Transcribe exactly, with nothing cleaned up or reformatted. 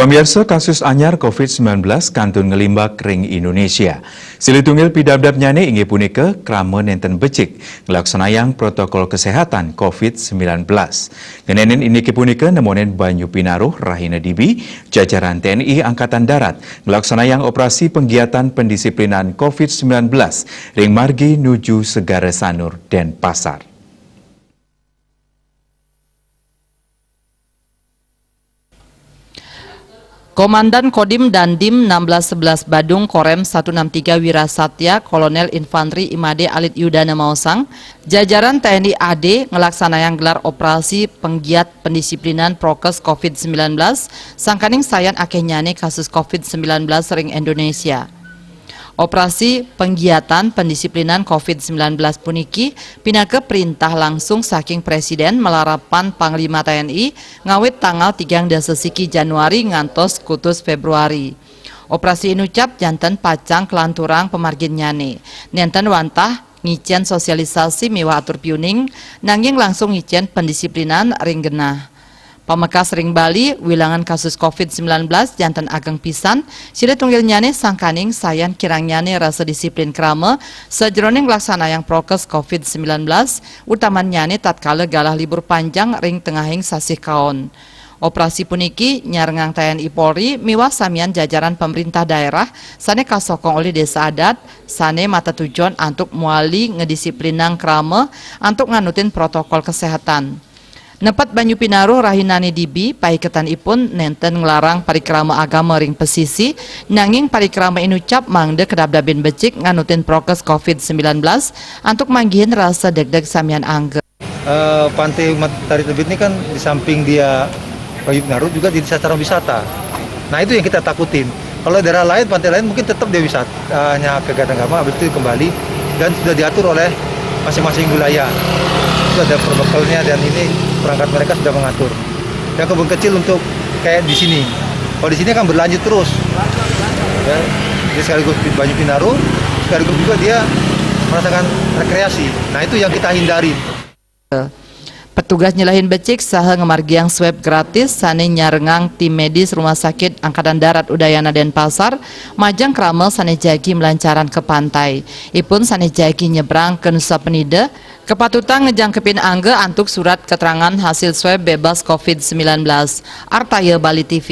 Pamiarsa, kasus anyar covid sembilan belas kantun nglimbak ring Indonesia. Silih tunggil pidabdabnyane inggih punika krama nenten becik nglaksanayang protokol kesehatan covid sembilan belas. Ngenenin indike punika nemonin banyu pinaruh rahina dibi, jajaran T N I Angkatan Darat nglaksanayang operasi penggiatan pendisiplinan covid sembilan belas ring margi nuju Segara Sanur, Denpasar. Komandan Kodim Dandim enam belas sebelas Badung, Korem satu enam tiga Wirasatya, Kolonel Infanteri Imade Alit Yudana maosang, jajaran T N I A D nglaksanayang gelar operasi penggiat pendisiplinan prokes covid sembilan belas, sangkaning sayan akehnyane kasus covid sembilan belas ring Indonesia. Operasi penggiatan pendisiplinan covid sembilan belas puniki pinaka perintah langsung saking Presiden malarapan Panglima T N I ngawit tanggal tigang dasa siki Januari ngantos kutus Februari. Operasi inucap janten pacang kalanturang pamarginnyane. Nenten wantah ngicen sosialisasi miwah atur piuning, nanging langsung ngicen pendisiplinan ring genah. Pamekas ring Bali, wilangan kasus covid sembilan belas janten ageng pisan, silih tunggilnyane sangkaning sayan kirangnyane rasa disiplin krama sajeroning nglaksanayang prokes covid sembilan belas, utamannyane tatkala galah libur panjang ring tengahing sasih kaon. Operasi puniki nyarengang T N I Polri miwah samian jajaran pamrintah daerah sane kasokong olih desa adat, sane matetujon antuk mawali ngedisiplinang krama antuk nganutin protokol kesehatan. Nepet banyu pinaruh rahinane dibi, paiketanipun nenten nglarang parikrama agama ring pesisi, nanging parikrama inucap mangda kadabdabin becik nganutin prokes covid sembilan belas antuk manggihin rasa degdeg samian angga. Eh, Pantai Matahari Terbit ini kan di samping dia Banyu Pinaruh juga jadi sasaran wisata. Nah, itu yang kita takutin. Kalau daerah lain, pantai lain mungkin tetap dia wisata, eh, hanya kegiatan agama, habis itu kembali dan sudah diatur oleh masing-masing wilayah. Itu ada perbekalnya dan ini perangkat mereka sudah mengatur. Yang kebun kecil untuk kayak di sini. Kalau di sini kan berlanjut terus. Ya, jadi sekaligus Banyu Pinaruh, sekaligus juga dia merasakan rekreasi. Nah, itu yang kita hindari. Petugas nyelahin becik saha ngamargiang swab gratis sane nyarengang tim medis Rumah Sakit Angkatan Darat Udayana Denpasar, majeng krama sane jagi malancaran ka pantai. Ipun sane jagi nyebrang ka Nusa Penida, kapatutang ngejangkepin angga antuk surat keterangan hasil swab bebas covid sembilan belas. Artaya Bali T V.